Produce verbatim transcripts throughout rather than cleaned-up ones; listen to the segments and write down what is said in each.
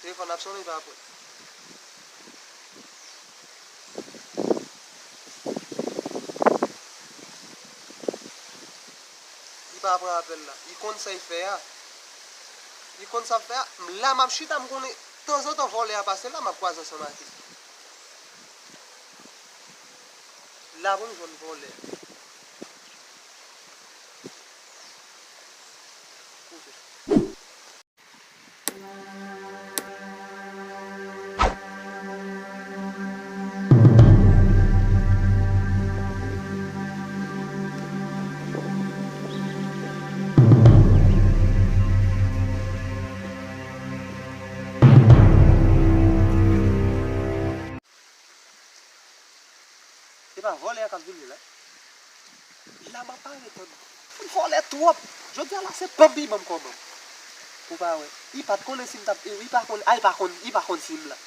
Telefòn ap sonnen, li pa pran. Li pa pran apèl la. Li konn sa l fè a. Li konn sa l fè a. La m ap chita, m konnen tanzantan vòlè a pase la, m ap kwaze ansanm ak li. La pou m jwenn vòlè a. Koupe. Se pa vòlè a k ap vini la? La m ap pare tann. Fout vòlè twòp. Jodi a la se Bambi ban m kòb an. Ou pa wè. Li pa t konnen si m t ap, li pa konn, a, li pa konn, li pa konn si m la.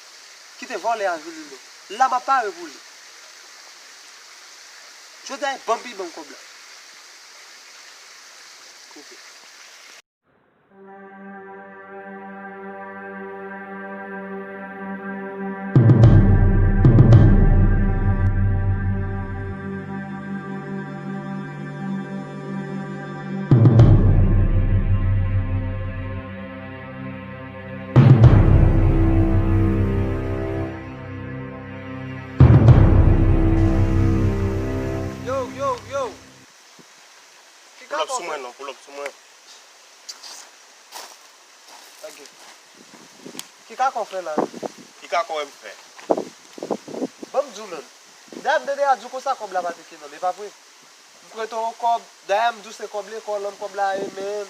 Kite vòlè a vini non. La m ap pare pou li. Jodi a e Bambi ban m kòb la. Koupe. Yo, yo, yo. Ki ka... Pull up sou mwen non, pull up sou mwen. Ok. Ki kaka w fè la? Ki kaka w wè m fè? Ban m di w menm. Dayè m tande a di w konsa kòb la pa te ke nan m, e pa vre? M prete w kòb, dayè m di w se kòb lekòl an, kòb la ye, men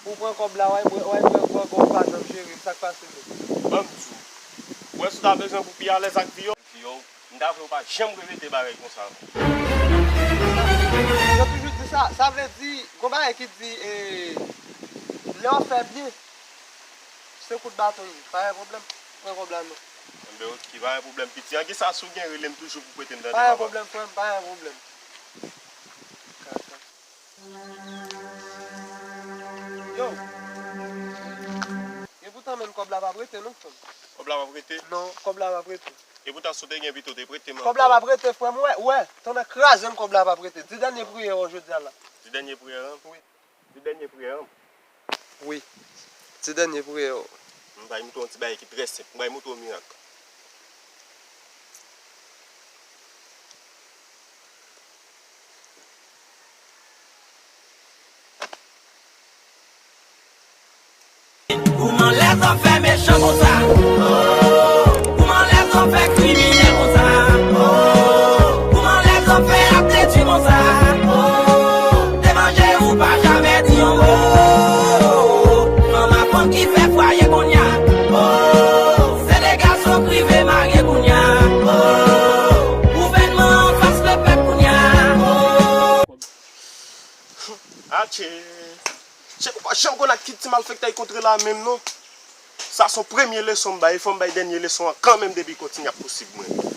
ou pran kòb la, w al, w al pran gwòg, ou pa janm jere m, sa k pase menm? Ban m di w. Ou wè si w ta bezwen pou pi alèz ak vi yo, vi yo, m ta vle w pa janm repete bagay konsa ankò. Yo toujou di sa, sa vle di, gon bagay ki di, eh, lè w fè byen, se kout baton li, pa gen pwoblèm, pran kòb la non. Enben, ok, pa gen pwoblèm, piti. An, kisa si w gen rele m toujou pou prete m tande, papa. Pa gen pwoblèm, frè m, pa gen pwoblèm. Kaka. Yo! Epoutan menm kòb la p ap rete non, frè m. Kòb la p ap rete? Non, kòb la p ap rete. Epoutan si w te gen pito, te prete m ankò. Kòb la p ap rete, frè m, ou wè, ou wè, tonnè kraze m, kòb la p ap rete. Di dènye priyè w jodi a la. Di dènye priyè an? Wi. Di dènye priyè an? Wi. Ti dènye priyè yo. M pral montre w yon ti bagay ki trè senp. M pral montre w mirak. Kouman lèzòm fè mechan konsa? Oh, kouman lèzòm fè kriminèl konsa? Oh, kouman lèzòm fè ap detwi konsa? Oh, te vanje ou pa jamè di yon mo. Fanm a fanm ki fè fwaye kounye a. Oh, se de gason k rive marye kounye a. Oh, gouvènman anfas lepèp kounye a. Oh. Atchè! Chè, ou pa janm konn ak ki ti malfektè y kontre la menm non. Sa se yon premye leson m bay, e fò m bay dènye leson an kanmenm depi kontinye ap pousib mwen.